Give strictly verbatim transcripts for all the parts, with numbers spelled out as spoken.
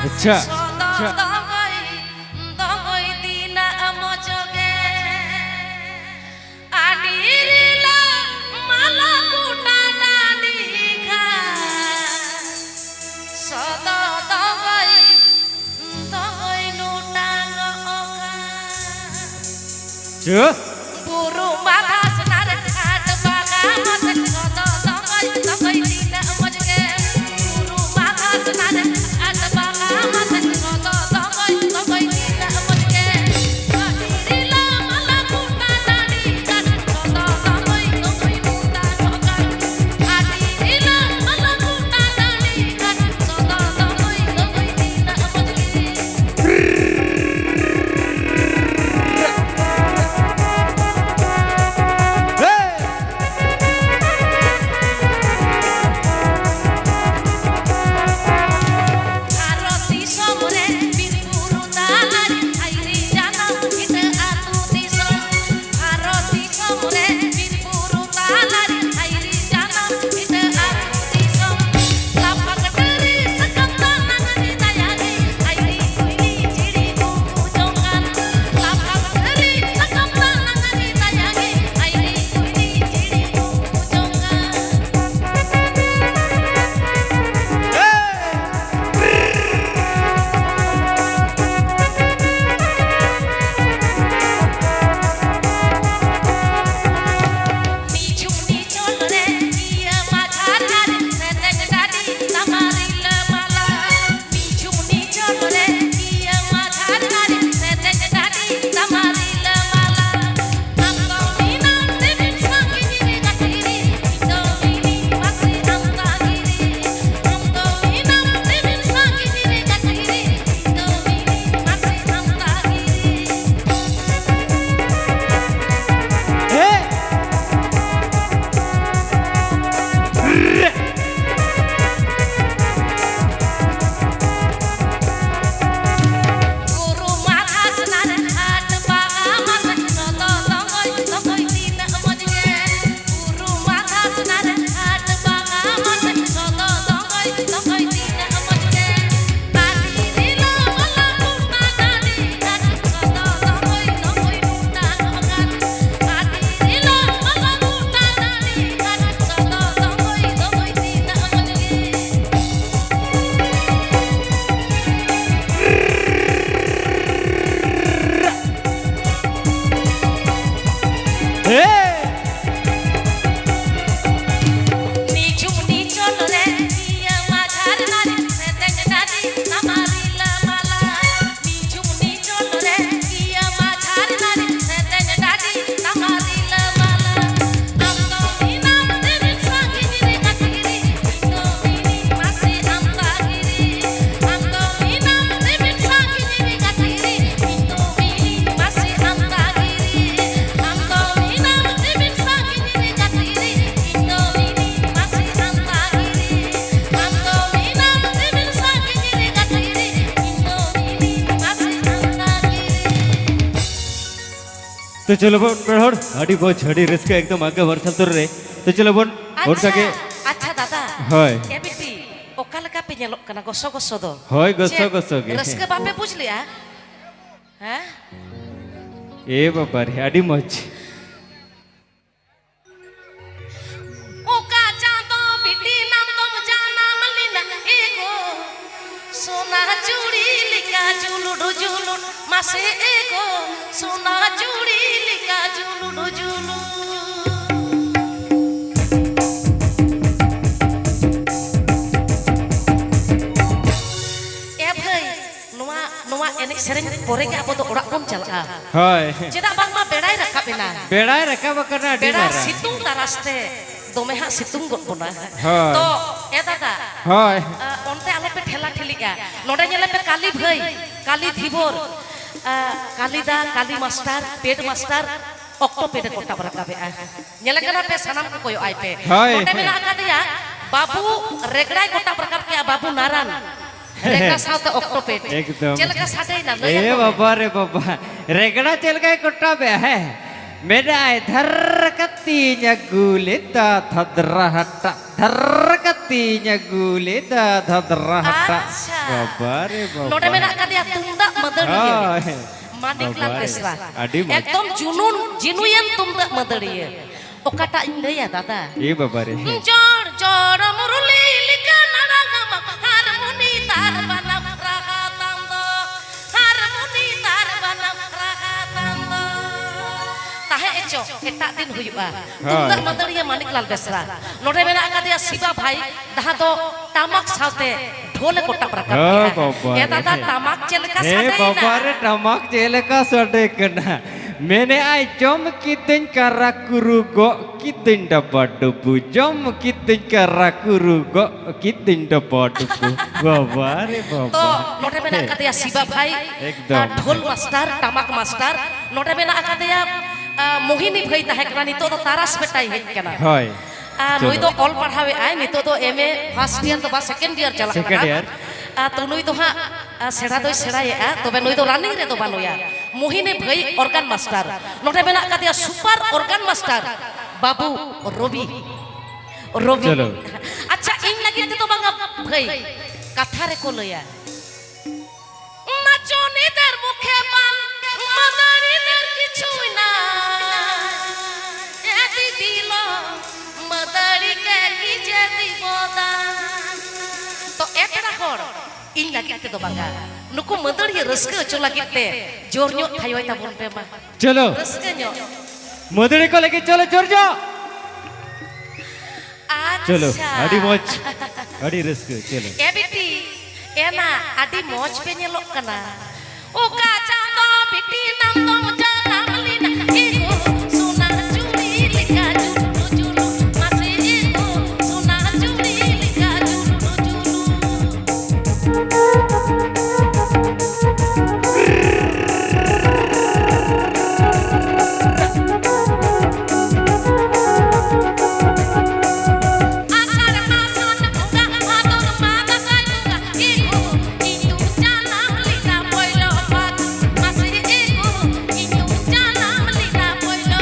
ᱟᱪᱪᱷᱟ᱾ ᱥᱚᱫᱚᱨ ᱫᱚᱜᱚᱭ, ᱫᱚᱜᱚᱭ ᱛᱤᱱᱟᱹᱜ ᱢᱚᱡᱽ ᱜᱮ᱾ ᱟᱹᱰᱤ ᱨᱤᱞᱟᱹ ᱢᱟᱞᱟ ᱜᱚᱴᱟ ᱰᱟᱹᱰᱤ ᱜᱷᱟᱥ᱾ ᱥᱚᱫᱚᱨ ᱫᱚᱜᱚᱭ, ᱫᱚᱜᱚᱭ ᱱᱩᱴᱟᱝ ᱚᱜᱟ᱾ ᱪᱮ? ᱵᱩᱨᱩ ᱢᱟᱜᱷᱟ ᱥᱚᱱᱟ ᱨᱮ ᱟᱴ ᱵᱟᱜᱟ ᱢᱟᱥᱮ ᱥᱚᱫᱚᱨ ᱫᱚᱜᱚᱭ, ᱫᱚᱜᱚᱭ ᱛᱤᱱᱟᱹᱜ ᱢᱚᱡᱽ ᱜᱮ᱾ ᱵᱩᱨᱩ ᱢᱟᱜᱷᱟ ᱥᱚᱱᱟ ᱨᱮ ᱟᱴ ᱵᱟᱜᱟ ᱢᱟᱥᱮ ᱥᱚᱫᱚᱨ ᱫᱚᱜᱚᱭ, ᱫᱚᱜᱚᱭ ᱛᱤᱱᱟᱹᱜ ᱢᱚᱡᱽ ᱜᱮ᱾ ᱟᱹᱰᱤ ᱨᱤᱞᱟᱹ ᱢᱟᱞᱟ ᱜᱚᱴᱟ ᱰᱟᱹᱰᱤ ᱜᱷᱟᱥ ᱥᱚᱫᱚᱨ ᱫᱚᱜᱚᱭ, ᱫᱚᱜᱚᱭ ᱱᱩᱴᱟᱝ ᱚᱜᱟ᱾ ᱟᱹᱰᱤ ᱨᱤᱞᱟᱹ ᱢᱟᱞᱟ ᱜᱚᱴᱟ ᱰᱟᱹᱰᱤ ᱜᱷᱟᱥ ᱥᱚᱫᱚᱨ ᱫᱚᱜᱚᱭ, ᱫᱚᱜᱚᱭ ᱛᱤᱱᱟᱹᱜ ᱢᱚᱡᱽ ᱜᱮ᱾ ᱛᱚ ᱪᱚᱞᱚ ᱵᱚᱱ ᱯᱮᱲᱟ ᱦᱚᱲ, ᱟᱹᱰᱤ ᱢᱚᱡᱽ, ᱟᱹᱰᱤ ᱨᱟᱹᱥᱠᱟᱹ, ᱮᱠᱫᱚᱢ ᱟᱸᱜᱟ ᱢᱟᱨᱥᱟᱞ ᱩᱛᱟᱹᱨ ᱨᱮ᱾ ᱛᱚ ᱪᱚᱞᱚ ᱵᱚᱱ ᱚᱱᱠᱟ ᱟᱪᱪᱷᱟ, ᱜᱮ᱾ ᱟᱪᱪᱷᱟ ᱫᱟᱫᱟ᱾ ᱦᱳᱭ᱾ ᱮ ᱵᱤᱴᱤ, ᱚᱠᱟ ᱞᱮᱠᱟ ᱯᱮ ᱧᱮᱞᱚᱜ ᱠᱟᱱᱟ ᱜᱚᱥᱚ ᱜᱚᱥᱚ ᱫᱚ? ᱦᱳᱭ, ᱜᱚᱥᱚ ᱪᱮᱫ ᱜᱚᱥᱚ ᱜᱮ᱾ ᱨᱟᱹᱥᱠᱟᱹ ᱵᱟᱯᱮ ᱵᱩᱡᱽ ᱞᱮᱜᱼᱟ? ᱦᱮᱸ? ᱮ ᱵᱟᱵᱟ ᱨᱮ, ᱟᱹᱰᱤ ᱢᱚᱡᱽ᱾ ᱚᱠᱟ ᱪᱟᱸᱫᱚ ᱵᱤᱴᱤ ᱱᱟᱢ ᱫᱚᱢ ᱡᱟᱱᱟᱢ ᱞᱮᱱᱟ ᱮᱜᱳ? ᱥᱳᱱᱟ ᱪᱩᱲᱤ ᱞᱮᱠᱟ ᱡᱩᱞᱩᱰ ᱡᱩᱞᱩᱰ, ᱢᱟᱥᱮ ᱮᱜᱳ, ᱥᱳᱱᱟ ᱪᱩᱲᱤ ᱞᱮᱠᱟ ᱡᱩᱞᱩᱰ ᱡᱩᱞᱩᱰ᱾ ᱮ ᱵᱷᱟᱹᱭ, ᱱᱚᱣᱟ, ᱱᱚᱣᱟ ᱮᱱᱮᱡ ᱥᱮᱨᱮᱧ ᱯᱚᱨᱮ ᱜᱮ ᱟᱵᱚ ᱫᱚ ᱚᱲᱟᱜ ᱵᱚᱱ ᱪᱟᱞᱟᱜᱼᱟ᱾ ᱦᱳᱭ᱾ ᱪᱮᱫᱟᱜ ᱵᱟᱝᱢᱟ ᱵᱮᱲᱟᱭ ᱨᱟᱠᱟᱵ ᱮᱱᱟ᱾ ᱵᱮᱲᱟᱭ ᱨᱟᱠᱟᱵ ᱟᱠᱟᱱᱟ ᱟᱹᱰᱤ ᱵᱮᱲᱟ ᱢᱟᱨᱟᱝ᱾ ᱥᱤᱛᱩᱝ ᱛᱟᱨᱟᱥ ᱛᱮ ᱫᱚᱢᱮ ᱦᱟᱸᱜ ᱥᱤᱛᱩᱝ ᱜᱚᱫ ᱵᱚᱱᱟ᱾ ᱦᱳᱭ᱾ ᱛᱚ, ᱮ ᱫᱟᱫᱟ, ᱦᱳᱭ᱾ ᱟ, ᱚᱱᱛᱮ ᱟᱞᱚᱯᱮ ᱴᱷᱮᱞᱟ ᱴᱷᱤᱞᱤᱜᱼᱟ᱾ ᱱᱚᱰᱮ ᱧᱮᱞᱮᱯᱮ ᱠᱟᱞᱤ ᱵᱷᱟᱹᱭ, ᱠᱟᱞᱤ ᱫᱷᱤᱵᱚᱨ, ᱟ, ᱠᱟᱞᱤ ᱫᱟ, ᱠᱟᱞᱤ ᱢᱟᱥᱴᱟᱨ, ᱯᱮᱰ ᱢᱟᱥᱴᱟᱨ, ᱚᱠᱴᱚ ᱯᱮᱰ ᱮ ᱠᱚᱴᱟᱵ ᱨᱟᱠᱟᱵᱮᱜᱼᱟ᱾ ᱧᱮᱞᱮ ᱠᱟᱱᱟ ᱯᱮ, ᱥᱟᱱᱟᱢ ᱠᱚ ᱠᱚᱭᱚᱜ ᱟᱭ ᱯᱮ᱾ ᱦᱳᱭ᱾ ᱱᱚᱰᱮ ᱢᱮᱱᱟᱜ ᱟᱠᱟᱫᱮᱭᱟ ᱵᱟᱹᱵᱩ, ᱨᱮᱜᱽᱲᱟᱭ ᱠᱚᱴᱟᱵ ᱨᱟᱠᱟᱵ ᱠᱮᱜᱼᱟ, ᱵᱟᱹᱵᱩ ᱱᱟᱨᱟᱱ᱾ ᱨᱮᱜᱽᱲᱟ ᱥᱟᱶᱛᱮ ᱚᱠᱴᱚ ᱯᱮᱰ᱾ ᱮᱠᱫᱚᱢ᱾ ᱪᱮᱫ ᱞᱮᱠᱟ ᱥᱟᱰᱮᱭᱮᱱᱟ? ᱞᱟᱹᱭ ᱮ ᱟᱠᱚ ᱢᱮ᱾ ᱵᱟᱵᱟ ᱨᱮ ᱵᱟᱵᱟ, ᱨᱮᱜᱽᱲᱟ ᱪᱮᱫ ᱞᱮᱠᱟᱭ ᱠᱚᱴᱟᱵᱮᱜᱼᱟ, ᱦᱮᱸ? ᱢᱮᱱᱟᱭ ᱫᱷᱟᱨ ᱠᱟᱛᱤᱧ ᱟᱹᱜᱩ ᱞᱮᱫᱟ ᱫᱷᱟᱫᱨᱟ ᱦᱟᱴᱟᱜ, ᱫᱷᱟᱨ ᱠᱟᱛᱤᱧ ᱟᱹᱜᱩ ᱞᱮᱫᱟ ᱫᱷᱟᱫᱨᱟ ᱦᱟᱴᱟᱜ᱾ ᱟᱪᱪᱷᱟ᱾ ᱵᱟᱵᱟ ᱨᱮ ᱵᱟᱵᱟ᱾ ᱱᱚᱰᱮ ᱢᱮᱱᱟᱜ ᱟᱠᱟᱫᱮᱭᱟ ᱛᱩᱢᱫᱟᱜ ᱢᱟᱹᱫᱟᱹᱲᱤᱭᱟᱹ᱾ ᱦᱳᱭ᱾ ᱢᱟᱱᱤᱠ ᱞᱟᱞ ᱵᱟᱵᱟ ᱨᱮ, ᱵᱮᱥᱨᱟ᱾ ᱟᱹᱰᱤ ᱢᱚᱡᱽ᱾ ᱮᱠᱫᱚᱢ ᱡᱩᱱᱩᱱ, genuine ᱛᱩᱢᱫᱟᱜ ᱢᱟᱹᱫᱟᱹᱲᱤᱭᱟᱹ᱾ ᱚᱠᱟᱴᱟᱜ ᱤᱧ ᱞᱟᱹᱭᱟ ᱫᱟᱫᱟ? ᱮ ᱵᱟᱵᱟ ᱨᱮ, ᱦᱮᱸ᱾ ᱡᱚᱲ ᱡᱚᱲ ᱢᱩᱨᱞᱤ ᱞᱮᱠᱟ ᱱᱟᱲᱟ ᱜᱟᱢᱟᱢ, ᱦᱟᱨᱢᱩᱱᱤ ᱛᱟᱨ ᱵᱟᱱᱟᱢ ᱨᱟᱦᱟ ᱛᱟᱢ ᱫᱚ, ᱦᱟᱨᱢᱩᱱᱤ ᱛᱟᱨ ᱵᱟᱱᱟᱢ ᱨᱟᱦᱟ ᱛᱟᱢ ᱫᱚ᱾ ᱛᱟᱦᱮᱸ ᱮᱪᱚ, ᱮᱴᱟᱜ ᱫᱤᱱ ᱦᱩᱭᱩᱜᱼᱟ᱾ ᱦᱳᱭ᱾ ᱛᱩᱢᱫᱟᱜ ᱢᱟᱹᱫᱟᱹᱲᱤᱭᱟᱹ ᱢᱟᱱᱤᱠ ᱞᱟᱞ ᱵᱮᱥᱨᱟ᱾ ᱱᱚᱰᱮ ᱢᱮᱱᱟᱜ ᱟᱠᱟᱫᱮᱭᱟ ᱥᱤᱵᱟ ᱵᱷᱟᱭ, ᱡᱟᱦᱟᱸ ᱫᱚ ᱴᱟᱢᱟᱠ ᱥᱟᱶᱛᱮ ᱰᱷᱳᱞ ᱮ ᱠᱚᱴᱟᱵ ᱨᱟᱠᱟᱵ ᱦᱳᱭ ᱠᱮᱜᱼᱟ᱾ ᱵᱟᱵᱟ ᱮ ᱨᱮ᱾ ᱫᱟᱫᱟ, ᱴᱟᱢᱟᱠ ᱪᱮᱫ ᱞᱮᱠᱟ ᱦᱮᱸ ᱥᱟᱰᱮᱭᱮᱱᱟ? ᱵᱟᱵᱟ ᱨᱮ, ᱴᱟᱢᱟᱠ ᱪᱮᱫ ᱞᱮᱠᱟ ᱥᱟᱰᱮ ᱠᱟᱱᱟ? ᱢᱮᱱᱮᱜᱼᱟᱭ, ᱡᱚᱢ ᱠᱤᱫᱟᱹᱧ ᱠᱟᱨᱟ ᱠᱩᱨᱩ, ᱜᱚᱜ ᱠᱤᱫᱟᱹᱧ ᱰᱟᱵᱟ ᱰᱩᱵᱩ, ᱡᱚᱢ ᱠᱤᱫᱟᱹᱧ ᱠᱟᱨᱟ ᱠᱩᱨᱩ, ᱜᱚᱜ ᱠᱤᱫᱟᱹᱧ ᱰᱟᱵᱟ ᱰᱩᱵᱩ᱾ ᱵᱟᱵᱟ ᱨᱮ ᱵᱟᱵᱟ᱾ ᱛᱚ, ᱱᱚᱰᱮ ᱢᱮᱱᱟᱜ ᱟᱠᱟᱫᱮᱭᱟ ᱥᱤᱵᱟ ᱵᱷᱟᱭ, ᱮᱠᱫᱚᱢ᱾ ᱟᱨ ᱰᱷᱳᱞ ᱢᱟᱥᱴᱟᱨ, ᱴᱟᱢᱟᱠ ᱢᱟᱥᱴᱟᱨ᱾ ᱱᱚᱰᱮ ᱢᱮᱱᱟᱜ ᱟᱠᱟᱫᱮᱭᱟ, ᱟ, ᱢᱳᱦᱤᱱᱤ ᱵᱷᱟᱹᱭ ᱛᱟᱦᱮᱸ ᱠᱟᱱᱟ, ᱱᱤᱛᱚᱜ ᱫᱚ ᱛᱟᱨᱟᱥ ᱵᱮᱴᱟᱭ ᱦᱮᱡ ᱠᱟᱱᱟ᱾ ᱦᱳᱭ᱾ ᱟᱨ ᱱᱩᱭ ᱫᱚ ᱪᱚᱞᱚ᱾ ᱚᱞ ᱯᱟᱲᱦᱟᱣᱮᱫ ᱟᱭ, ᱱᱤᱛᱚᱜ ᱫᱚ M A first year ᱫᱚ ᱵᱟᱝ, second year ᱪᱟᱞᱟᱜ ᱠᱟᱱᱟ᱾ Second year᱾ ᱟᱨ ᱛᱚ ᱱᱩᱭ ᱫᱚ ᱦᱟᱸᱜ, ᱟ, ᱥᱮᱬᱟ ᱫᱚᱭ ᱥᱮᱬᱟᱭᱮᱫᱼᱟ, ᱛᱚᱵᱮ ᱱᱩᱭ ᱫᱚ running ᱨᱮᱫᱚ ᱵᱟᱹᱱᱩᱭᱟ᱾ ᱢᱳᱦᱤᱱᱤ ᱵᱷᱟᱹᱭ organ master, ᱱᱚᱰᱮ ᱢᱮᱱᱟᱜ ᱠᱟᱫᱮᱭᱟ super organ master ᱵᱟᱹᱵᱩ ᱨᱚᱵᱤ᱾ ᱨᱚᱵᱤ᱾ ᱪᱚᱞᱚ᱾ ᱟᱪᱪᱷᱟ, ᱤᱧ ᱞᱟᱹᱜᱤᱫ ᱛᱮᱫᱚ ᱵᱟᱝᱟ ᱵᱷᱟᱹᱭ, ᱠᱟᱛᱷᱟ ᱨᱮᱠᱚ ᱞᱟᱹᱭᱟ, ᱱᱟᱪᱚᱱᱤ ᱫᱮᱨ ᱢᱩᱠᱷᱮ ᱯᱟᱱ, ᱢᱟᱹᱫᱟᱹᱲᱤ ᱫᱮᱨ ᱠᱤᱪᱷᱩᱭ ᱱᱟ, ᱮ ᱫᱤᱫᱤ ᱞᱚ, ᱢᱟᱹᱫᱟᱹᱲᱤ ᱠᱮ ᱠᱤᱡᱮ ᱫᱤᱵᱚᱫᱟ᱾ ᱛᱚ ᱮ ᱯᱮᱲᱟ ᱦᱚᱲ, ᱤᱧ ᱞᱟᱹᱜᱤᱫ ᱛᱮᱫᱚ ᱵᱟᱝᱟ, ᱱᱩᱠᱩ ᱢᱟᱹᱫᱟᱹᱲᱤᱭᱟᱹ ᱨᱟᱹᱥᱠᱟᱹ ᱦᱚᱪᱚ ᱞᱟᱹᱜᱤᱫ ᱛᱮ ᱡᱳᱨ ᱧᱚᱜ ᱛᱷᱟᱭᱚᱭ ᱛᱟᱵᱚᱱ ᱯᱮ ᱢᱟ᱾ ᱪᱚᱞᱚ᱾ ᱨᱟᱹᱥᱠᱟᱹ ᱧᱚᱜ᱾ ᱢᱟᱹᱫᱟᱹᱲᱤ ᱠᱚ ᱞᱟᱹᱜᱤᱫ ᱪᱚᱞᱚ ᱡᱳᱨ ᱧᱚᱜ᱾ ᱟᱪᱪᱷᱟ᱾ ᱪᱚᱞᱚ, ᱟᱹᱰᱤ ᱢᱚᱡᱽ, ᱟᱹᱰᱤ ᱨᱟᱹᱥᱠᱟᱹ, ᱪᱚᱞᱚ᱾ ᱮ ᱵᱤᱴᱤ, ᱮᱱᱟ, ᱟᱹᱰᱤ ᱢᱚᱡᱽ ᱯᱮ ᱧᱮᱞᱚᱜ ᱠᱟᱱᱟ᱾ ᱚᱠᱟ ᱪᱟᱸᱫᱚ ᱵᱤᱴᱤ ᱱᱟᱢ ᱫᱚᱢ ᱡᱟᱱᱟᱢ ᱞᱮᱱᱟ? ᱮ ᱜᱳ, ᱥᱳᱱᱟ ᱪᱩᱲᱤ ᱞᱮᱠᱟ ᱡᱩᱞᱩ ᱡᱩᱞᱩ, ᱢᱟᱥᱮ ᱮ ᱜᱳ, ᱥᱳᱱᱟ ᱪᱩᱲᱤ ᱞᱮᱠᱟ ᱡᱩᱞᱩ ᱡᱩᱞᱩ᱾ ᱟᱥᱟᱲ ᱢᱟ ᱥᱟᱱ ᱵᱚᱸᱜᱟ, ᱵᱷᱟᱫᱚᱨ ᱢᱟ ᱫᱟᱸᱥᱟᱭ ᱵᱚᱸᱜᱟ, ᱮ ᱜᱳ, ᱤᱧ ᱫᱩᱧ ᱡᱟᱱᱟᱢ ᱞᱮᱱᱟ ᱯᱳᱭᱞᱳ ᱯᱷᱟᱹᱜᱩᱱ ᱢᱟᱥᱮ, ᱮ ᱜᱳ, ᱤᱧ ᱫᱩᱧ ᱡᱟᱱᱟᱢ ᱞᱮᱱᱟ ᱯᱳᱭᱞᱳ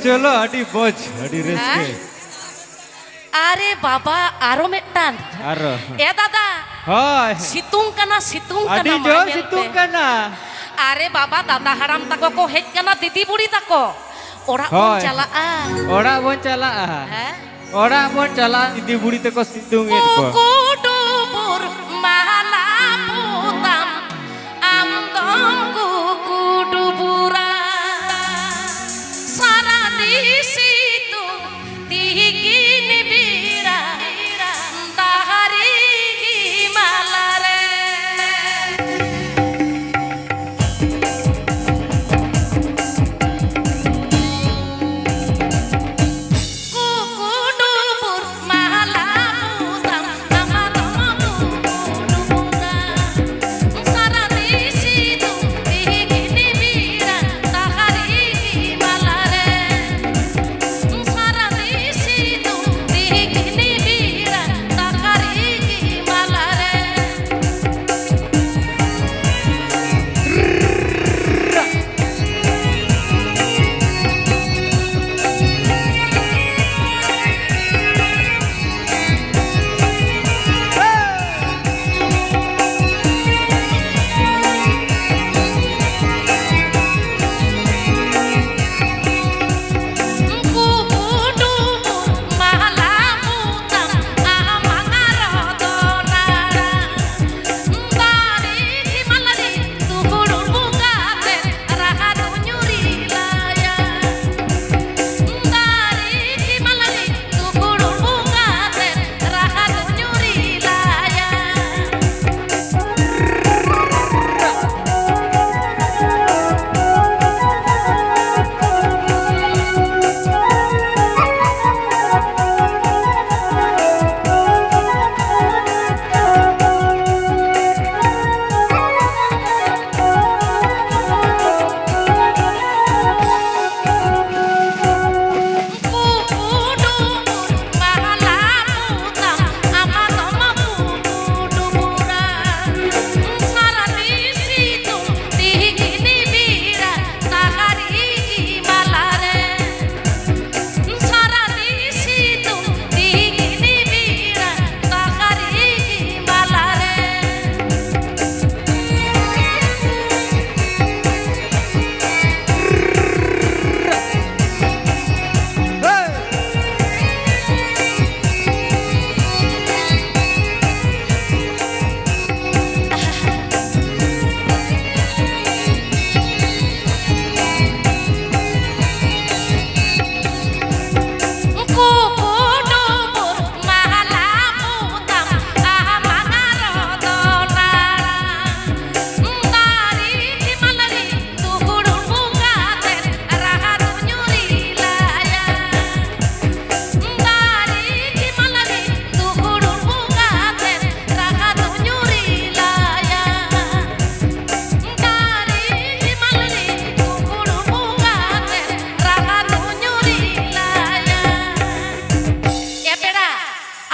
ᱪᱚᱞᱚ, ᱟᱹᱰᱤ ᱢᱚᱡᱽ, ᱟᱹᱰᱤ ᱨᱟᱹᱥᱠᱟᱹ᱾ ᱦᱮᱸ? ᱟᱨᱮ ᱵᱟᱵᱟ, ᱟᱨᱚ ᱢᱤᱫᱴᱟᱝ᱾ ᱟᱨᱚ᱾ ᱮ ᱫᱟᱫᱟ, ᱦᱳᱭ᱾ ᱥᱤᱛᱩᱝ ᱠᱟᱱᱟ, ᱥᱤᱛᱩᱝ ᱟᱹᱰᱤ ᱠᱟᱱᱟ, ᱢᱟ ᱡᱳᱨ ᱧᱮᱞ ᱥᱤᱛᱩᱝ ᱯᱮ᱾ ᱠᱟᱱᱟ᱾ ᱟᱨᱮ ᱵᱟᱵᱟ, ᱫᱟᱫᱟ ᱦᱟᱲᱟᱢ ᱛᱟᱠᱚ ᱠᱚ ᱦᱮᱡ ᱠᱟᱱᱟ, ᱫᱤᱫᱤ ᱵᱩᱲᱤ ᱛᱟᱠᱚ᱾ ᱚᱲᱟᱜ ᱵᱚᱱ ᱦᱳᱭ᱾ ᱪᱟᱞᱟᱜᱼᱟ᱾ ᱚᱲᱟᱜ ᱵᱚᱱ ᱪᱟᱞᱟᱜᱼᱟ᱾ ᱦᱮᱸ? ᱚᱲᱟᱜ ᱵᱚᱱ ᱪᱟᱞᱟᱜᱼᱟ, ᱫᱤᱫᱤ ᱵᱩᱲᱤ ᱛᱟᱠᱚ ᱥᱤᱛᱩᱝ ᱮᱫ ᱠᱚᱣᱟ᱾ ᱠᱩᱠᱩᱰᱩᱵᱩᱨ ᱢᱟᱞᱟ ᱯᱚᱛᱟᱢ, ᱟᱢ ᱫᱚᱢ ᱠᱩᱠᱩᱰᱩᱵᱩᱨᱟ᱾ ᱥᱟᱨᱟᱫᱤ ᱥᱤᱛᱩᱝ ᱛᱤᱠᱤᱱ ᱵᱮᱲᱟ, ᱫᱟᱦᱨᱤ ᱢᱟᱞᱟ ᱨᱮ᱾ ᱠᱩᱠᱩᱰᱩᱵᱩᱨ ᱢᱟᱞᱟ ᱯᱚᱛᱟᱢ, ᱟᱢᱟ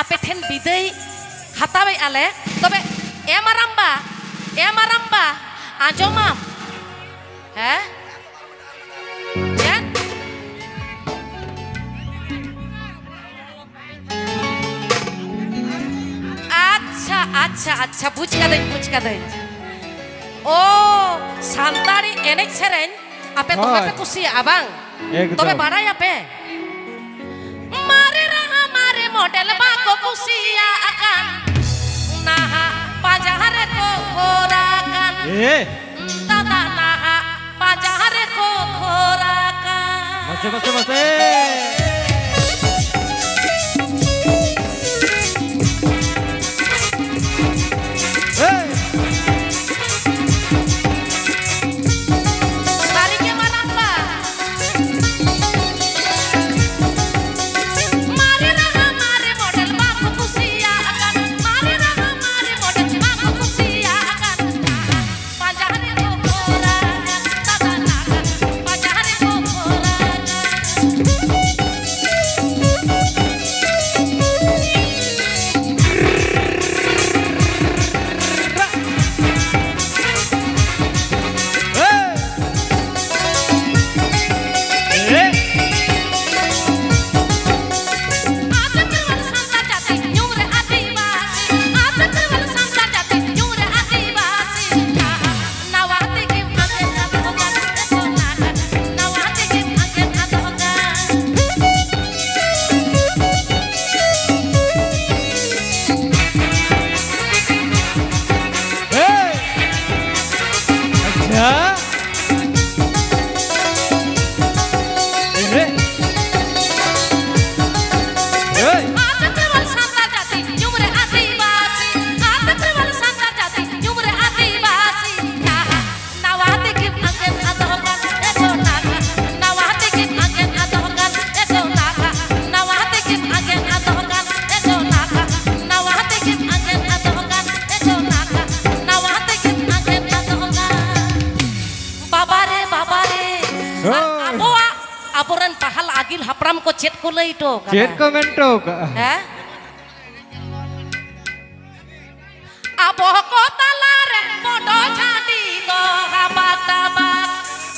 ᱟᱯᱮ ᱴᱷᱮᱱ ᱵᱤᱫᱟᱹᱭ ᱦᱟᱛᱟᱣᱮᱫᱼᱟ ᱞᱮ᱾ ᱛᱚᱵᱮ ᱮ ᱢᱟᱨᱟᱢᱵᱟ, ᱮ ᱢᱟᱨᱟᱢᱵᱟ, ᱟᱸᱡᱚᱢᱟᱢ? ᱦᱮᱸ? ᱪᱮᱫ? ᱟᱪᱪᱷᱟ, ᱟᱪᱪᱷᱟ, ᱟᱪᱪᱷᱟ, ᱵᱩᱡᱽ ᱠᱟᱹᱫᱟᱹᱧ, ᱵᱩᱡᱽ ᱠᱟᱹᱫᱟᱹᱧ᱾ ᱳ, ᱥᱟᱱᱛᱟᱲᱤ ᱮᱱᱮᱡ ᱥᱮᱨᱮᱧ ᱟᱯᱮ ᱫᱚᱢᱮ ᱯᱮ ᱦᱳᱭ᱾ ᱠᱩᱥᱤᱭᱟᱜᱼᱟ ᱵᱟᱝ? ᱮᱠᱫᱚᱢ᱾ ᱛᱚᱵᱮ ᱵᱟᱲᱟᱭᱟᱯᱮ? ᱢᱟᱨᱮ ᱨᱟᱦᱟ ᱢᱟᱨᱮ ᱢᱚᱰᱮᱞ ᱵᱟᱠᱚ ᱠᱩᱥᱤᱭᱟᱜ ᱠᱟᱱ, ᱱᱟᱦᱟᱜ ᱯᱟᱸᱡᱟ ᱨᱮᱠᱚ ᱠᱷᱚᱨᱟ ᱠᱟᱱ᱾ ᱮ᱾ ᱫᱟᱫᱟ ᱱᱟᱦᱟᱜ ᱯᱟᱸᱡᱟ ᱨᱮᱠᱚ ᱠᱷᱚᱨᱟ ᱠᱟᱱ᱾ ᱢᱟᱥᱮ, ᱢᱟᱥᱮ, ᱢᱟᱥᱮ᱾ ᱮ᱾ ᱥᱟᱹᱨᱤᱜᱮ ᱢᱟᱨᱟᱝᱵᱟ᱾ ᱢᱟᱨᱮ ᱨᱟᱦᱟ ᱢᱟᱨᱮ ᱢᱚᱰᱮᱞ ᱵᱟᱠᱚ ᱠᱩᱥᱤᱭᱟᱜ ᱠᱟᱱ, ᱢᱟᱨᱮ ᱨᱟᱦᱟ ᱢᱟᱨᱮ ᱢᱚᱰᱮᱞ ᱵᱟᱠᱚ ᱠᱩᱥᱤᱭᱟᱜ ᱠᱟᱱ᱾ ᱯᱟᱸᱡᱟ ᱨᱮᱠᱚ ᱠᱷᱚᱨᱟ ᱠᱟᱱ, ᱫᱟᱫᱟ ᱱᱟᱦᱟᱜ ᱯᱟᱸᱡᱟ ᱨᱮᱠᱚ ᱠᱷᱚᱨᱟ ᱠᱟᱱ᱾ ᱵᱟᱵᱟ ᱨᱮ, ᱵᱟᱵᱟ ᱨᱮ᱾ ᱟᱨ ᱦᱳᱭ᱾ ᱟᱵᱚᱣᱟᱜ, ᱟᱵᱚᱨᱮᱱ ᱯᱟᱦᱟᱞ ᱟᱹᱜᱤᱞ ᱦᱟᱯᱲᱟᱢ ᱠᱚ ᱪᱮᱫ ᱠᱚ ᱞᱟᱹᱭ ᱦᱚᱴᱚ ᱠᱟᱫᱟ? ᱪᱮᱫ ᱠᱚ ᱢᱮᱱ ᱦᱚᱴᱚ ᱠᱟᱜᱼᱟ? ᱦᱮᱸ? ᱟᱵᱚ ᱠᱚ ᱛᱟᱞᱟᱨᱮ ᱵᱚᱰᱚ ᱡᱷᱟᱹᱰᱤ ᱫᱚ ᱦᱟᱵᱟᱠ ᱰᱟᱵᱟᱠ,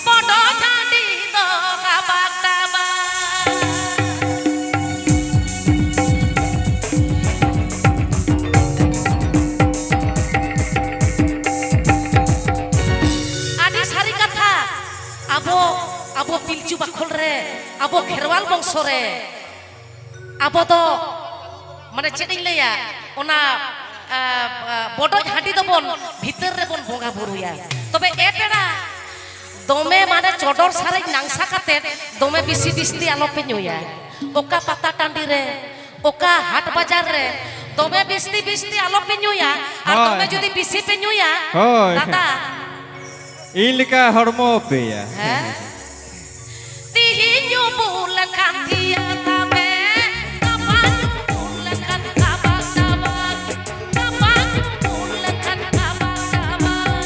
ᱵᱚᱰᱚ ᱡᱷᱟᱹᱰᱤ ᱫᱚ ᱦᱟᱵᱟᱠ ᱰᱟᱵᱟᱠ᱾ ᱟᱹᱰᱤ ᱥᱟᱹᱨᱤ ᱠᱟᱛᱷᱟ, ᱟᱵᱚ, ᱟᱵᱚ ᱯᱤᱞᱪᱩ ᱵᱟᱠᱷᱳᱞ ᱨᱮ, ᱟᱵᱚ ᱠᱷᱮᱨᱣᱟᱞ ᱵᱚᱝᱥᱚ ᱨᱮ, ᱟᱵᱚ ᱫᱚ, ᱢᱟᱱᱮ, ᱪᱮᱫ ᱤᱧ ᱞᱟᱹᱭᱟ, ᱚᱱᱟ, ᱟ, ᱟ, ᱵᱚᱰᱚᱡ ᱦᱟᱺᱰᱤ ᱫᱚᱵᱚᱱ ᱵᱷᱤᱛᱟᱹᱨ ᱨᱮᱵᱚᱱ ᱵᱚᱸᱜᱟ ᱵᱩᱨᱩᱭᱟ᱾ ᱛᱚᱵᱮ ᱮ ᱯᱮᱲᱟ, ᱫᱚᱢᱮ, ᱢᱟᱱᱮ, ᱪᱚᱰᱚᱨ ᱥᱟᱨᱮᱡ ᱱᱟᱝᱥᱟ ᱠᱟᱛᱮ ᱫᱚᱢᱮ ᱵᱤᱥᱤ ᱵᱤᱥᱛᱤ ᱟᱞᱚᱯᱮ ᱧᱩᱭᱟ᱾ ᱚᱠᱟ ᱯᱟᱛᱟ ᱴᱟᱺᱰᱤ ᱨᱮ, ᱚᱠᱟ ᱦᱟᱴ ᱵᱟᱡᱟᱨ ᱨᱮ ᱫᱚᱢᱮ ᱵᱤᱥᱛᱤ ᱵᱤᱥᱛᱤ ᱟᱞᱚᱯᱮ ᱧᱩᱭᱟ᱾ ᱟᱨ ᱦᱳᱭ᱾ ᱫᱚᱢᱮ ᱡᱩᱫᱤ ᱵᱤᱥᱤ ᱯᱮ ᱧᱩᱭᱟ, ᱦᱳᱭ᱾ ᱫᱟᱫᱟ, ᱤᱧ ᱞᱮᱠᱟ ᱦᱚᱲᱢᱚ ᱯᱮᱭᱟ᱾ ᱦᱮᱸ? ᱛᱤᱦᱤᱧ ᱧᱩ ᱵᱩᱞ ᱞᱮᱠᱷᱟᱱ ᱫᱷᱤᱭᱟᱹ ᱛᱟᱵᱮ, ᱜᱟᱯᱟ ᱧᱩ ᱵᱩᱞ ᱞᱮᱠᱷᱟᱱ ᱠᱟᱵᱟᱠ ᱠᱟᱵᱟᱠ, ᱜᱟᱯᱟ ᱧᱩ ᱵᱩᱞ ᱞᱮᱠᱷᱟᱱ ᱠᱟᱵᱟᱠ ᱠᱟᱵᱟᱠ᱾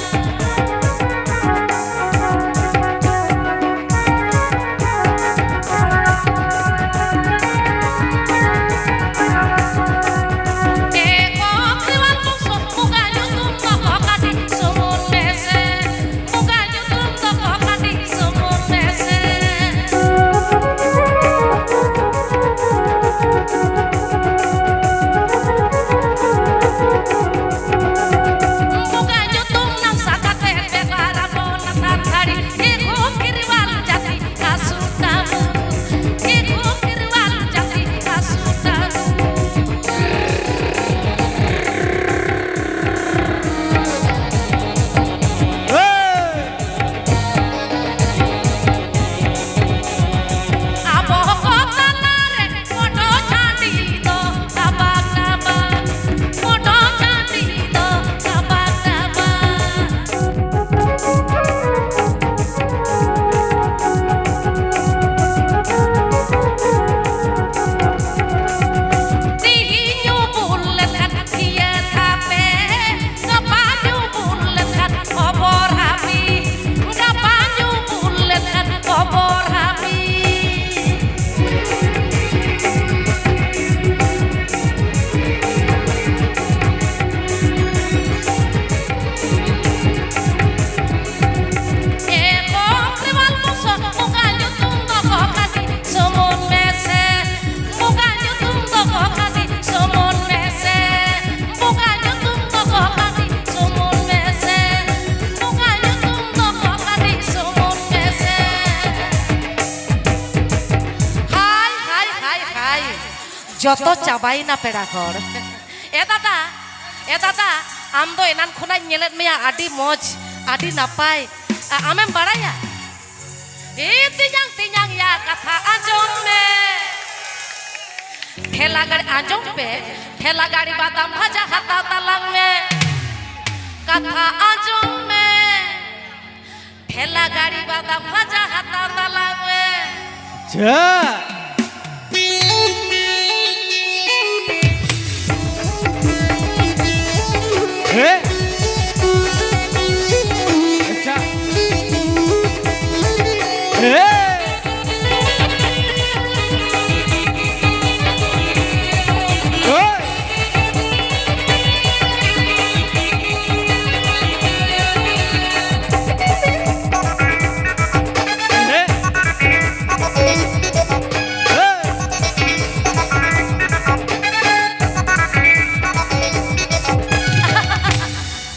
ᱮ ᱠᱚ ᱠᱷᱮᱨᱣᱟᱞ ᱵᱚᱝᱥᱚ, ᱵᱚᱸᱜᱟ ᱧᱩᱛᱩᱢ ᱫᱚ ᱠᱟᱹᱴᱤᱡ ᱥᱩᱢᱩᱱ ᱢᱮᱥᱮ, ᱵᱚᱸᱜᱟ ᱧᱩᱛᱩᱢ ᱫᱚ ᱠᱟᱹᱴᱤᱡ ᱥᱩᱢᱩᱱ ᱡᱚᱛᱚ ᱪᱟᱵᱟᱭᱮᱱᱟ ᱯᱮᱲᱟ ᱦᱚᱲ᱾ ᱮ ᱫᱟᱫᱟ, ᱮ ᱫᱟᱫᱟ, ᱟᱢ ᱫᱚ ᱮᱱᱟᱱ ᱠᱷᱚᱱᱟᱜ ᱤᱧ ᱧᱮᱞᱮᱫ ᱢᱮᱭᱟ, ᱟᱹᱰᱤ ᱢᱚᱡᱽ, ᱟᱹᱰᱤ ᱱᱟᱯᱟᱭ᱾ ᱟ-, ᱟᱢᱮᱢ ᱵᱟᱲᱟᱭᱟ? ᱮ ᱛᱮᱧᱟᱝ, ᱛᱮᱧᱟᱝ ᱭᱟ, ᱠᱟᱛᱷᱟ ᱟᱸᱡᱚᱢ ᱢᱮ᱾ ᱴᱷᱮᱞᱟ ᱜᱟᱹᱲᱤ, ᱟᱸᱡᱚᱢ ᱯᱮ, ᱴᱷᱮᱞᱟ ᱜᱟᱹᱲᱤ ᱵᱟᱫᱟᱢ ᱵᱷᱟᱡᱟ ᱦᱟᱛᱟᱣ ᱛᱟᱞᱟᱝ ᱢᱮ᱾ ᱠᱟᱛᱷᱟ ᱟᱸᱡᱚᱢ ᱢᱮ᱾ ᱴᱷᱮᱞᱟ ᱜᱟᱹᱲᱤ ᱵᱟᱫᱟᱢ ᱵᱷᱟᱡᱟ ᱦᱟᱛᱟᱣ ᱛᱟᱞᱟᱝ ᱢᱮ᱾ ᱪᱟ᱾ ᱦᱮ? ᱟᱪᱪᱷᱟ᱾ ᱦᱮ? ᱦᱳᱭ᱾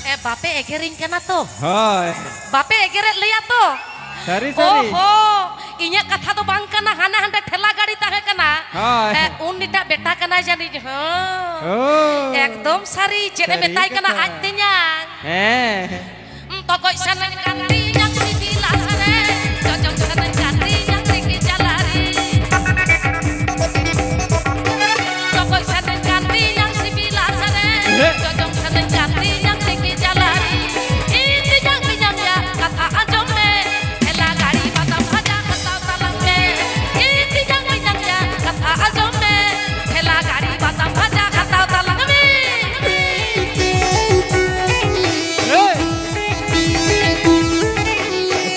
ᱮ, ᱵᱟᱯᱮ ᱮᱜᱮᱨᱤᱧ ᱠᱟᱱᱟ ᱛᱚ? ᱦᱳᱭ᱾ ᱵᱟᱯᱮ ᱮᱜᱮᱨᱮᱫ ᱞᱮᱭᱟ ᱛᱚ? ᱥᱟᱹᱨᱤ, ᱥᱟᱹᱨᱤ᱾ ᱚᱦᱚ, ᱤᱧᱟᱹᱜ ᱠᱟᱛᱷᱟ ᱫᱚ ᱵᱟᱝ ᱠᱟᱱᱟ, ᱦᱟᱱᱟ ᱦᱟᱸᱰᱮ ᱴᱷᱮᱞᱟ ᱜᱟᱹᱰᱤ ᱛᱟᱦᱮᱸ ᱠᱟᱱᱟ᱾ ᱦᱳᱭ᱾ ᱮ, ᱩᱱᱤᱴᱟᱜ ᱵᱮᱴᱟ ᱠᱟᱱᱟᱭ ᱡᱟᱹᱱᱤᱡ, ᱦᱚᱸ᱾ ᱚ, ᱮᱠᱫᱚᱢ ᱥᱟᱹᱨᱤ, ᱪᱮᱫ ᱮ ᱥᱟᱹᱨᱤ ᱢᱮᱛᱟᱭ ᱠᱟᱱᱟ ᱠᱟᱛᱷᱟ᱾ ᱟᱡ ᱛᱮᱧᱟᱝ᱾ ᱦᱮᱸ᱾ ᱛᱚᱜᱚᱡ ᱥᱟᱱᱟᱧ ᱠᱟᱱ ᱛᱤᱧᱟ ᱥᱤᱵᱤᱞᱟ ᱥᱟᱨᱮ, ᱡᱚᱡᱚᱢ ᱥᱟᱱᱟᱧ ᱠᱟᱱ ᱛᱤᱧᱟ ᱛᱤᱠᱤ ᱡᱟᱞᱟᱨᱤ᱾ ᱛᱚᱜᱚᱡ ᱥᱟᱱᱟᱧ ᱠᱟᱱ ᱛᱤᱧᱟ ᱥᱤᱵᱤᱞᱟ ᱥᱟᱨᱮ, ᱦᱮᱸ᱾ ᱡᱚᱡᱚᱢ ᱥᱟᱱᱟᱧ ᱠᱟᱱ ᱛᱤᱧᱟ ᱛᱤᱠᱤ ᱡᱟᱞᱟᱨᱤ᱾ ᱤᱧ ᱛᱮᱧᱟᱝ, ᱛᱮᱧᱟᱝ ᱭᱟ, ᱠᱟᱛᱷᱟ ᱟᱸᱡᱚᱢ ᱢᱮ᱾ ᱴᱷᱮᱞᱟ ᱜᱟᱹᱲᱤ ᱵᱟᱫᱟᱢ ᱵᱷᱟᱡᱟ ᱦᱟᱛᱟᱣ ᱛᱟᱞᱟᱝ ᱢᱮ᱾ ᱤᱧ ᱛᱮᱧᱟᱝ, ᱛᱮᱧᱟᱝ ᱭᱟ, ᱠᱟᱛᱷᱟ ᱟᱸᱡᱚᱢ ᱢᱮ᱾ ᱴᱷᱮᱞᱟ ᱜᱟᱹᱲᱤ ᱵᱟᱫᱟᱢ ᱵᱷᱟᱡᱟ ᱦᱟᱛᱟᱣ ᱛᱟᱞᱟᱝ ᱢᱮ᱾ ᱦᱮᱸ᱾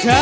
ᱟᱪᱪᱷᱟ᱾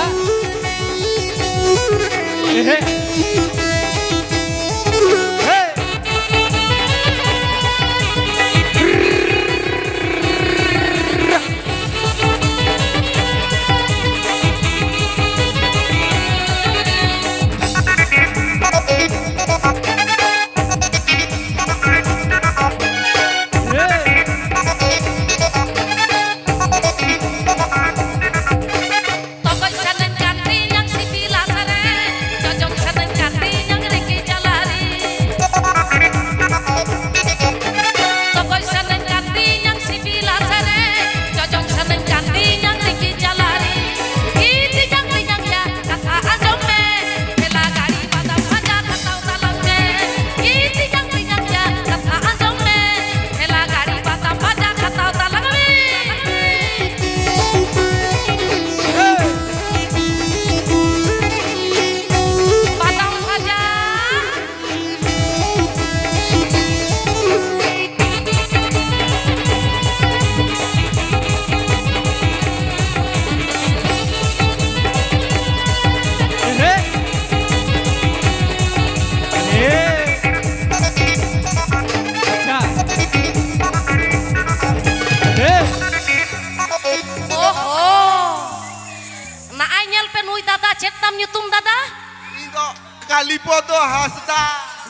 ᱠᱟᱞᱤᱯᱚᱫᱚ ᱦᱟᱸᱥᱫᱟ᱾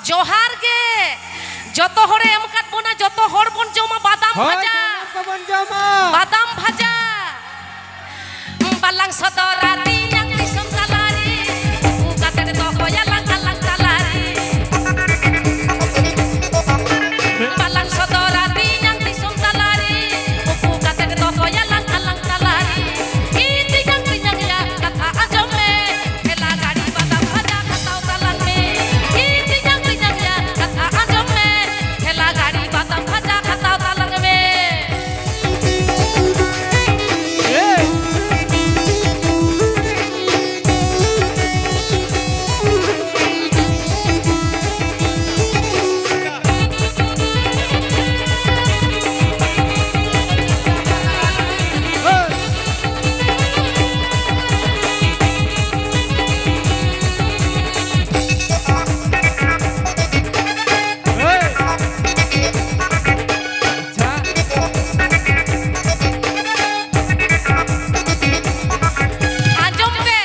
ᱡᱚᱦᱟᱨ ᱜᱮ᱾ ᱡᱚᱛᱚ ᱦᱚᱲᱮ ᱮᱢ ᱟᱠᱟᱫ ᱵᱚᱱᱟ, ᱡᱚᱛᱚ ᱦᱚᱲ ᱵᱚᱱ ᱡᱚᱢᱟ ᱵᱟᱫᱟᱢ ᱦᱳᱭ, ᱵᱷᱟᱡᱟ᱾ ᱥᱟᱱᱟᱢ ᱠᱚᱵᱚᱱ ᱡᱚᱢᱟ᱾ ᱵᱟᱫᱟᱢ ᱵᱷᱟᱡᱟ᱾ ᱵᱟᱞᱟᱝ ᱥᱚᱫᱚᱨᱟ ᱛᱮᱧᱟᱝ ᱫᱤᱥᱚᱢ ᱛᱟᱞᱟᱨᱮ, ᱩᱠᱩ ᱠᱟᱛᱮ ᱫᱚᱦᱚᱭᱟᱞᱟᱝ ᱟᱞᱟᱝ ᱛᱟᱞᱟᱨᱮ᱾ ᱵᱟᱞᱟᱝ ᱥᱚᱫᱚᱨᱟ ᱛᱮᱧᱟᱝ ᱫᱤᱥᱚᱢ ᱛᱟᱞᱟᱨᱮ, ᱩᱠᱩ ᱠᱟᱛᱮ ᱫᱚᱦᱚᱭᱟᱞᱟᱝ ᱟᱞᱟᱝ ᱛᱟᱞᱟᱨᱮ᱾ ᱤ ᱛᱮᱧᱟᱝ, ᱛᱮᱧᱟᱝ ᱭᱟ, ᱠᱟᱛᱷᱟ ᱟᱸᱡᱚᱢ ᱢᱮ, ᱴᱷᱮᱞᱟ ᱜᱟᱹᱰᱤ ᱵᱟᱫᱟᱢ ᱵᱷᱟᱡᱟ ᱦᱟᱛᱟᱣ ᱛᱟᱞᱟᱝ ᱢᱮ᱾ ᱤ ᱛᱮᱧᱟᱝ, ᱛᱮᱧᱟᱝ ᱭᱟ, ᱠᱟᱛᱷᱟ ᱟᱸᱡᱚᱢ ᱢᱮ, ᱴᱷᱮᱞᱟ ᱜᱟᱹᱰᱤ ᱵᱟᱫᱟᱢ ᱵᱷᱟᱡᱟ ᱦᱟᱛᱟᱣ ᱛᱟᱞᱟᱝ ᱢᱮ᱾ ᱟᱸᱡᱚᱢ ᱯᱮ,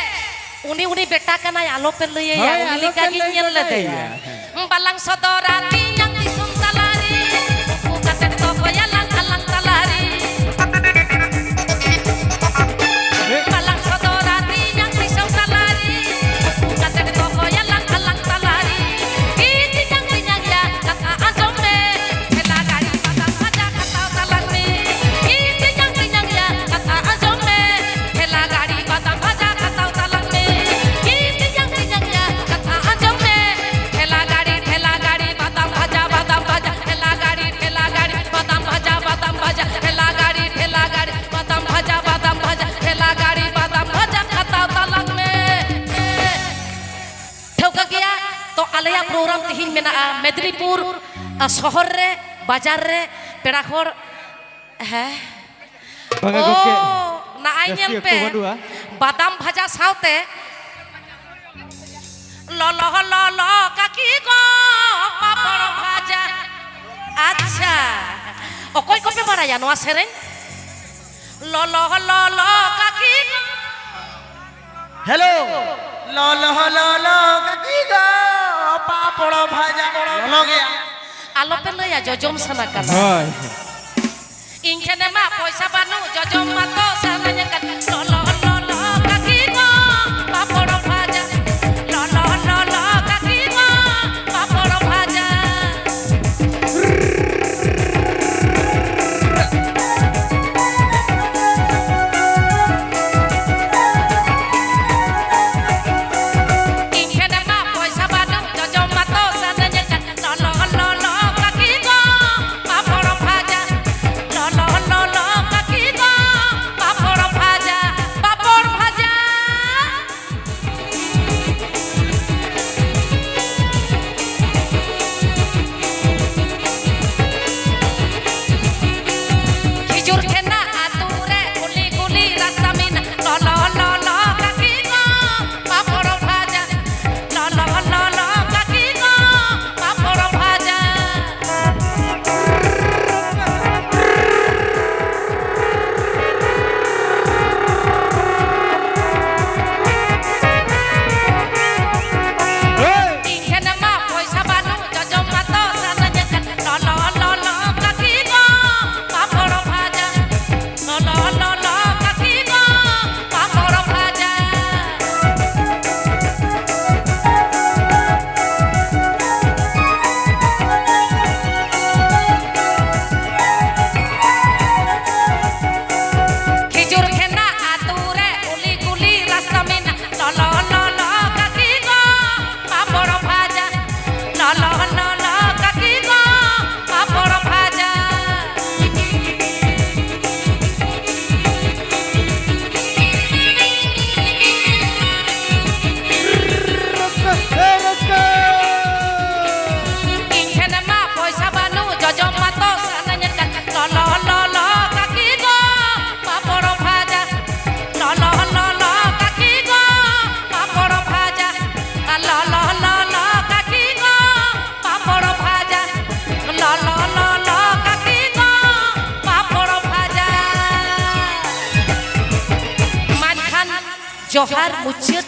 ᱩᱱᱤ, ᱩᱱᱤ ᱵᱮᱴᱟ ᱠᱟᱱᱟᱭ, ᱟᱞᱚᱯᱮ ᱞᱟᱹᱭᱟᱭᱟ, ᱦᱳᱭ, ᱩᱱᱤ ᱟᱞᱚᱯᱮ ᱞᱮᱠᱟ ᱜᱤᱧ ᱞᱟᱹᱭ ᱧᱮᱞ ᱜᱚᱫ ᱞᱮᱫᱮᱭᱟ᱾ ᱟᱭᱟ᱾ ᱵᱟᱞᱟᱝ ᱥᱚᱫᱚᱨᱟ ᱛᱮᱧᱟᱝ ᱫᱤᱥᱚᱢ ᱛᱟᱞᱟᱨᱮ, ᱩᱠᱩ ᱠᱟᱛᱮ ᱫᱚᱦᱚᱭᱟᱞᱟᱝ ᱟᱞᱟᱝ ᱛᱟᱞᱟᱨᱮ᱾ ᱵᱟᱞᱟᱝ ᱥᱚᱫᱚᱨᱟ ᱛᱮᱧᱟᱝ ᱫᱤᱥᱚᱢ ᱛᱟᱞᱟᱨᱮ, ᱩᱠᱩ ᱠᱟᱛᱮ ᱫᱚᱦᱚᱭᱟᱞᱟᱝ ᱟᱞᱟᱝ ᱛᱟᱞᱟᱨᱮ᱾ ᱤ ᱛᱮᱧᱟᱝ, ᱛᱮᱧᱟᱝ ᱭᱟ, ᱠᱟᱛᱷᱟ ᱟᱸᱡᱚᱢ ᱢᱮ, ᱴᱷᱮᱞᱟ ᱜᱟᱹᱰᱤ ᱵᱟᱫᱟᱢ ᱵᱷᱟᱡᱟ ᱦᱟᱛᱟᱣ ᱛᱟᱞᱟᱝ ᱢᱮ᱾ ᱤ ᱛᱮᱧᱟᱝ, ᱛᱮᱧᱟᱝ ᱭᱟ, ᱠᱟᱛᱷᱟ ᱟᱸᱡᱚᱢ ᱢᱮ, ᱴᱷᱮᱞᱟ ᱜᱟᱹᱰᱤ ᱵᱟᱫᱟᱢ ᱵᱷᱟᱡᱟ ᱦᱟᱛᱟᱣ ᱛᱟᱞᱟᱝ ᱢᱮ᱾ ᱤ ᱛᱮᱧᱟᱝ, ᱛᱮᱧᱟᱝ ᱭᱟ, ᱠᱟᱛᱷᱟ ᱟᱸᱡᱚᱢ ᱢᱮ, ᱴᱷᱮᱞᱟ ᱜᱟᱹᱰᱤ, ᱴᱷᱮᱞᱟ ᱜᱟᱹᱰᱤ, ᱵᱟᱫᱟᱢ ᱵᱷᱟᱡᱟ, ᱵᱟᱫᱟᱢ ᱵᱷᱟᱡᱟ, ᱴᱷᱮᱞᱟ ᱜᱟᱹᱰᱤ, ᱴᱷᱮᱞᱟ ᱜᱟᱹᱰᱤ, ᱵᱟᱫᱟᱢ ᱵᱷᱟᱡᱟ, ᱵᱟᱫᱟᱢ ᱵᱷᱟᱡᱟ, ᱴᱷᱮᱞᱟ ᱜᱟᱹᱰᱤ, ᱴᱷᱮᱞᱟ ᱜᱟᱹᱰᱤ, ᱵᱟᱫᱟᱢ ᱵᱷᱟᱡᱟ, ᱵᱟᱫᱟᱢ ᱵᱷᱟᱡᱟ, ᱴᱷᱮᱞᱟ ᱜᱟᱹᱰᱤ, ᱵᱟᱫᱟᱢ ᱵᱷᱟᱡᱟ ᱦᱟᱛᱟᱣ ᱛᱟᱞᱟᱝ ᱢᱮ᱾ ᱴᱷᱟᱹᱣᱠᱟᱹ ᱜᱮᱭᱟ ᱛᱚ, ᱟᱞᱮᱭᱟᱜ ᱯᱨᱳᱜᱨᱟᱢ ᱛᱤᱦᱤᱧ ᱢᱮᱱᱟᱜᱼᱟ ᱢᱮᱫᱽᱱᱤᱯᱩᱨ, ᱟ, ᱥᱚᱦᱚᱨ ᱨᱮ, ᱵᱟᱡᱟᱨ ᱨᱮ, ᱯᱮᱲᱟ ᱦᱚᱲ᱾ ᱦᱮᱸ᱾ ᱵᱟᱝᱟ ᱜᱚᱢᱠᱮ, ᱳ, ᱱᱟᱜᱼᱟᱭ ᱡᱟᱹᱥᱛᱤ ᱧᱮᱞ ᱚᱠᱛᱚ ᱯᱮ, ᱵᱟᱹᱱᱩᱜᱼᱟ᱾ ᱵᱟᱫᱟᱢ ᱵᱷᱟᱡᱟ ᱥᱟᱶᱛᱮ ᱞᱚᱞᱚ ᱞᱚᱞᱚ ᱠᱟᱠᱤ ᱜᱚ ᱯᱟᱯᱚᱲ ᱵᱷᱟᱡᱟ᱾ ᱟᱪᱪᱷᱟ, ᱚᱠᱚᱭ ᱠᱚᱯᱮ ᱵᱟᱲᱟᱭᱟ ᱱᱚᱣᱟ ᱥᱮᱨᱮᱧ? ᱞᱚᱞᱚ ᱞᱚᱞᱚ ᱠᱟᱠᱤ ᱜᱚ᱾ ᱦᱮᱞᱳ᱾ ᱞᱚᱞᱚ ᱞᱚᱞᱚ ᱠᱟᱠᱤ ᱯᱟᱯᱚᱲ ᱵᱷᱟᱡᱟ ᱞᱚᱞᱚ ᱜᱮᱭᱟ᱾ ᱟᱞᱚᱯᱮ ᱞᱟᱹᱭᱟ, ᱡᱚᱡᱚᱢ ᱥᱟᱱᱟ ᱠᱟᱱᱟ᱾ ᱦᱳᱭ᱾ ᱤᱧ ᱴᱷᱮᱱ ᱢᱟ ᱯᱚᱭᱥᱟ ᱵᱟᱹᱱᱩᱜ, ᱡᱚᱡᱚᱢ ᱢᱟᱛᱚ ᱥᱟᱱᱟᱧ ᱠᱟᱱ᱾ ᱞᱚᱞᱚ ᱞᱚᱞᱚ ᱠᱟᱹᱠᱤ ᱜᱚ, ᱯᱟᱯᱚᱲ ᱵᱷᱟᱡᱟ᱾ ᱞᱚᱞᱚ ᱞᱚᱞᱚ ᱠᱟᱹᱠᱤ ᱜᱚ, ᱯᱟᱯᱚᱲ ᱵᱷᱟᱡᱟ᱾ ᱤᱧ ᱴᱷᱮᱱ ᱢᱟ ᱯᱚᱭᱥᱟ ᱵᱟᱹᱱᱩᱜ, ᱡᱚᱡᱚᱢ ᱢᱟᱛᱚ ᱥᱟᱱᱟᱧ ᱠᱟᱱ᱾ ᱞᱚᱞᱚ ᱞᱚᱞᱚ ᱠᱟᱹᱠᱤ ᱜᱚ, ᱯᱟᱯᱚᱲ ᱵᱷᱟᱡᱟ᱾ ᱞᱚᱞᱚ ᱞᱚᱞᱚ ᱠᱟᱹᱠᱤ ᱜᱚ, ᱯᱟᱯᱚᱲ ᱵᱷᱟᱡᱟ, ᱯᱟᱯᱚᱲ ᱵᱷᱟᱡᱟ᱾ ᱠᱷᱤᱡᱩᱨ ᱠᱷᱮᱱᱟ ᱟᱹᱛᱩ ᱨᱮ ᱠᱩᱞᱤ ᱠᱩᱞᱤ ᱨᱟᱥᱛᱟ ᱢᱮᱱᱟᱜ᱾ ᱞᱚᱞᱚ ᱞᱚᱞᱚ ᱠᱟᱹᱠᱤ ᱜᱚ, ᱯᱟᱯᱚᱲ ᱵᱷᱟᱡᱟ᱾ ᱞᱚᱞᱚ ᱞᱚᱞᱚ ᱠᱟᱹᱠᱤ ᱜᱚ, ᱯᱟᱯᱚᱲ ᱵᱷᱟᱡᱟ᱾ ᱤᱧ ᱴᱷᱮᱱ ᱢᱟ ᱯᱚᱭᱥᱟ ᱵᱟᱹᱱᱩᱜ, ᱡᱚᱡᱚᱢ ᱢᱟᱛᱚ ᱥᱟᱱᱟᱧ ᱠᱟᱱ᱾ ᱞᱚᱞᱚ ᱞᱚᱞᱚ ᱠᱟᱹᱠᱤ ᱜᱚ, ᱯᱟᱯᱚᱲ ᱵᱷᱟᱡᱟ᱾ ᱞᱚᱞᱚ ᱞᱚᱞᱚ ᱠᱟᱹᱠᱤ ᱜᱚ, ᱯᱟᱯᱚᱲ ᱵᱷᱟᱡᱟ᱾ ᱠᱷᱤᱡᱩᱨ ᱠᱷᱮᱱᱟ ᱟᱹᱛᱩ ᱨᱮ ᱠᱩᱞᱤ ᱠᱩᱞᱤ ᱨᱟᱥᱛᱟ ᱢᱮᱱᱟᱜ᱾ ᱞᱚᱞᱚ ᱞᱚᱞᱚ ᱠᱟᱹᱠᱤ ᱜᱚ, ᱯᱟᱯᱚᱲ ᱵᱷᱟᱡᱟ᱾ ᱞᱚᱞᱚ ᱞᱚᱞᱚ ᱠᱟᱹᱠᱤ ᱜᱚ, ᱯᱟᱯᱚᱲ ᱵᱷᱟᱡᱟ᱾ ᱤᱧ ᱴᱷᱮᱱ ᱢᱟ ᱯᱚᱭᱥᱟ ᱵᱟᱹᱱᱩᱜ, ᱡᱚᱡᱚᱢ ᱢᱟᱛᱚ ᱥᱟᱱᱟᱧ ᱠᱟᱱ᱾ ᱞᱚᱞᱚ ᱞᱚᱞᱚ ᱠᱟᱹᱠᱤ ᱜᱚ, ᱯᱟᱯᱚᱲ ᱵᱷᱟᱡᱟ᱾ ᱞᱚᱞᱚ ᱞᱚᱞᱚ ᱠᱟᱹᱠᱤ ᱜᱚ, ᱯᱟᱯᱚᱲ ᱵᱷᱟᱡᱟ᱾ ᱞᱚᱞᱚ ᱞᱚᱞᱚ ᱠᱟᱹᱠᱤ ᱜᱚ, ᱯᱟᱯᱚᱲ ᱵᱷᱟᱡᱟ᱾ ᱞᱚᱞᱚ ᱞᱚᱞᱚ ᱠᱟᱹᱠᱤ ᱜᱚ, ᱯᱟᱯᱚᱲ ᱵᱷᱟᱡᱟ᱾ ᱢᱟ ᱮᱱᱠᱷᱟᱱ ᱡᱚᱦᱟᱨ ᱢᱩᱪᱟᱹᱫ